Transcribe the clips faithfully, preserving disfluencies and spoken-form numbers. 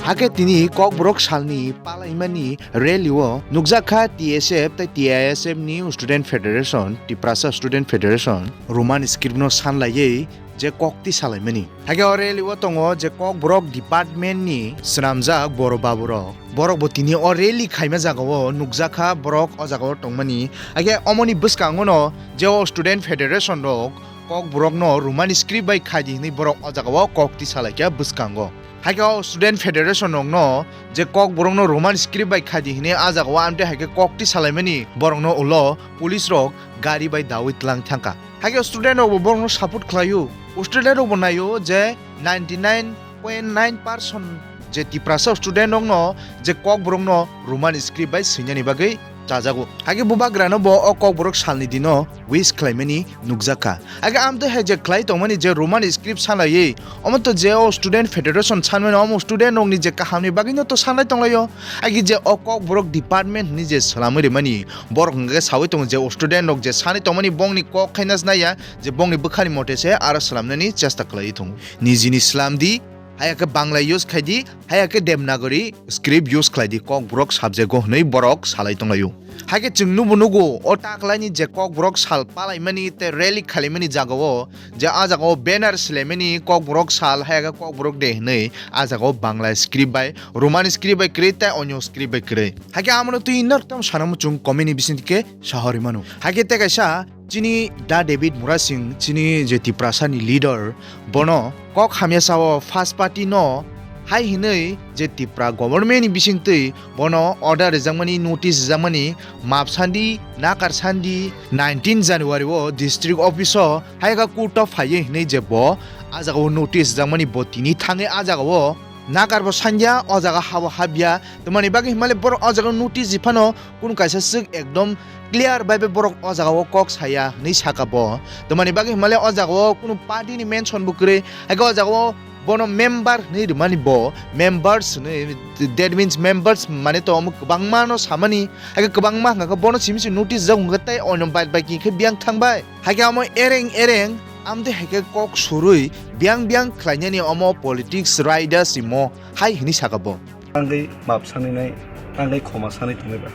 Hakhe tini Kokborok salni palaimani rally o nukjakha T S F tei T I S F ni Student Federation, Tiprasa Student Federation, Roman script no sanlaiwi je kokti salaimani. Hakhe o rally o tongo je Kokborok department ni swnamjak boro baburok. Borok bo tini o rally khaima jaga o nukjakha, borok o jaga o tongmani. Hakhe omoni bwskango no je o Student Federation rok Kokborok no Roman script bai khaidi hinwi borok o jaga o kokti salaikha bwskango. Hakhe o Student Federation rok no je Kokborok no Roman script bai khaidi hinwi a jaga o amtwi hakhe kokti salaimani borok no ulo police rok gari bai dawi tlang thangkha. Hakhe student rok bo borok no support khlaio. Student rok bo naio je ninety nine point nine percent je Tiprasa student rok no je Kokborok no Roman script bai swinani bagwi chajago. Hakhe bubagra no bo o Kokborok salni dino wish khlaimani nukjakha. Hakhe amtwi hai je khlai tongmani je Roman script sanlaiwi omo to je o Student Federation sanmani omo student rokni je kahamni bagwino to sanlai tonglaio. Hakhe je o Kokborok department ni je swlamwi rimani borok hwnkhe sawi tongo je o student rok je sanwi tongmani bongni kok khaina naiya je bongni bwkhani mote se aro swlamnani chesta khlaiwi tongo. Nijini swlamdi, haiya khe Bangla use khaidi, haiya khe Devanagari script use khlaidi, Kokborok subject o hwnwi borok salai tonglaio. Hakhe chwng nubo nugo o taklaini je Kokborok sal palaimani tei rally khalaimani jagao je a jagao banner swlaimani Kokborok sal haiya khe Kokborok day hwnwi a jagao Bangla script bai, Roman script bai kwrwi tei onyo script bai kwrwi. Hakhe amono twi nok tam sana muchung comment ni bisingtwi khe sahori mano. Hakhe tei kaisa chini Da David Murasing chini je Tiprasa ni leader, bono kok hamya sao first party no hai hinwi je Tipra government ni bisingtwi bono order rijakmani, notice rijakmani, map sandi, nakar sandi, nineteen January o district office o hai kha court o phaiwi hinwi je bo a jaga o notice rijakmani, bo tini thangwi a jaga o nakar bo sanya, o jaga habo habya. Tamani bagwi hinmale borok o jaga notice riphano kunu kaisa swk ekdom clear bai bai borok o jaga o kok saya hinwi saka bo. Tamani bagwi hinmale o jaga o kunu party ni mention bo kwrwi. Hakhe o jaga o bono member hinwi rwmani bo, members hinwi, that means members mane to omo kwbangma no samani. Hakhe kwbangma hwnkha khe bono simi se notice rijak hwnkha tei ono bad baki khe biyang thangbai. Hakhe omo ereng ereng amtwi hai khe kok surwi biyang biyang khlainani omo politics raida simo hai hinwi saka bo. Tangwi map saninai, tangwi khoma sani tongwi ba.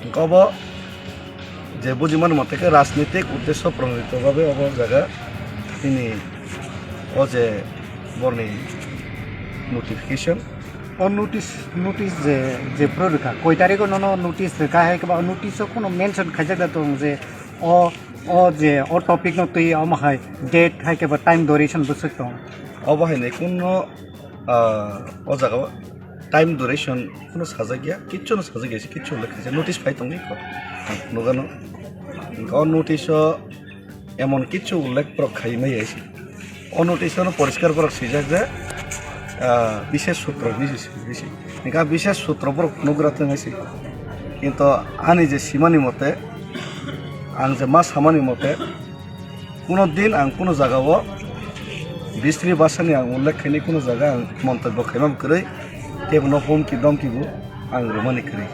Hwnkhe obo je bujimani mote khe rajnitik uddesho pranodito babe obo jaga tini o je borni notification. O notice, notice je, je pro rwkha, koi tarikh o nono notice rwkha, hai khe ba o notice o kheno mention khaijak da tong je o, o je o topic no twi omo hai date hai khe ba time duration bwswk tong. Obo hai nai kuno, ah, o jaga o time duration kuno sajak ya, kichu no sajak ya, kichu ullekh khaijak, notice phai tongwi kho nugano. O notice o emon kichu ullekh borok khai maya se. O notice o no poriskar borok swijak je, ah, bishes sutro hinwi se swijak se. Hingkhe a bishes sutro borok nugra tong hai se. Kintu ani je simani mote, ang je ma samani mote, kuno din ang kuno jaga o bistri bhasha ni ang ullekh khaini kuno jaga ang montobyo khaima kwrwi, kebo no humki domki bo ang rwmani kwrwi.